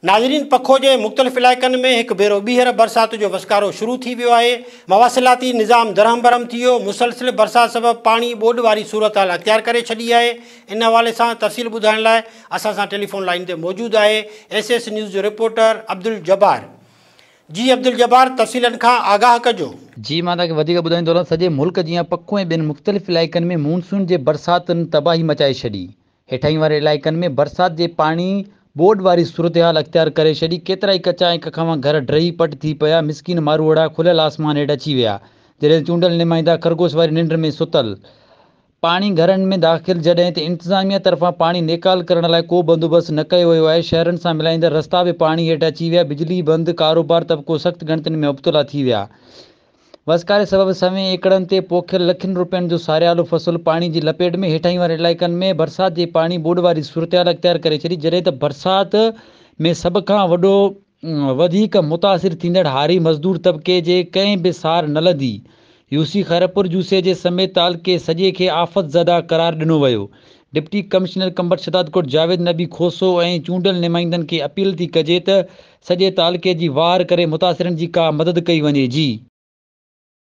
ناظرين پکو جي مختلف علائقن ۾ هڪ ڀيرو ٻيهر برسات جو وسڪارو شروع ٿي ويو آهي، مواصلاتي نظام درهم برهم ٿي ويو، مسلسل برسات سبب پاڻي ٻوڏ واري صورتحال اختيار ڪري ڇڏي آهي، ان حوالي سان تفصيل ٻڌائڻ لاء اسان سان ٽيليفون لائين تي موجود آهي ايس ايس نيوز جو رپورٽر عبدالجبار جي عبدالجبار تفصيلن کان آگاهه ڪجو. جي مان توهان کي وڌيڪ ٻڌائيندو هلان سڄي ملڪ جيان پکو ۽ ٻين مختلف علائقن ۾ مون سون جي برساتن تباهي مچائي ڇڏي. هيٺاهين واري علائقن ۾ برسات جي پاڻي ٻوڏ واري صورتحال اختيار ڪري ڇڏي، ڪيترائي ڪچا ۽ ڪکاوان گهر ڊهي پٽ ٿي پيا، مسڪين ماروئڙا کليل آسمان هيٺ اچي ويا، جڏهن چونڊيل نمائندا خرگوش واري ننڊ ۾ ستل، پاڻي گهرن ۾ داخل، جڏهن ته انتظاميا طرفان پاڻي نيڪال ڪرڻ لاء ڪو بندوبست نه ڪيو ويو آهي، شهرن سان ملائيندڙ رستا به پاڻي هيٺ اچي ويا، بجلي بند، ڪاروبار طبقو سخت ڳڻتين ۾ مبتلا ٿي ويا. وسڪاري سبب سوين ايڪڙن تي پوکيل لکين روپين جو ساريالو فصل پاڻي جي لپيٽ ۾، هيٺاهين واري علائقن ۾ برسات جي پاڻي ٻوڏ واري صورتحال اختيار ڪري ڇڏي، جڏهن ته برسات ۾ سڀ کان وڏو وڌيڪ متاثر ٿيندڙ هاري مزدور طبقي جي ڪنهن به سار نه لڌي، يوسي خيرپور جوسي جي سميت تعلقي سڄي کي آفت زده قرار ڏنو ويو، ڊپٽي ڪمشنر قمبر شهدادڪوٽ جاويد نبي کوسو ۽ چونڊيل نمائندن کي اپيل ٿي ڪجي ته سڄي تعلقي جي واهر ڪري متاثرن جي ڪا مدد ڪئي وڃي جي.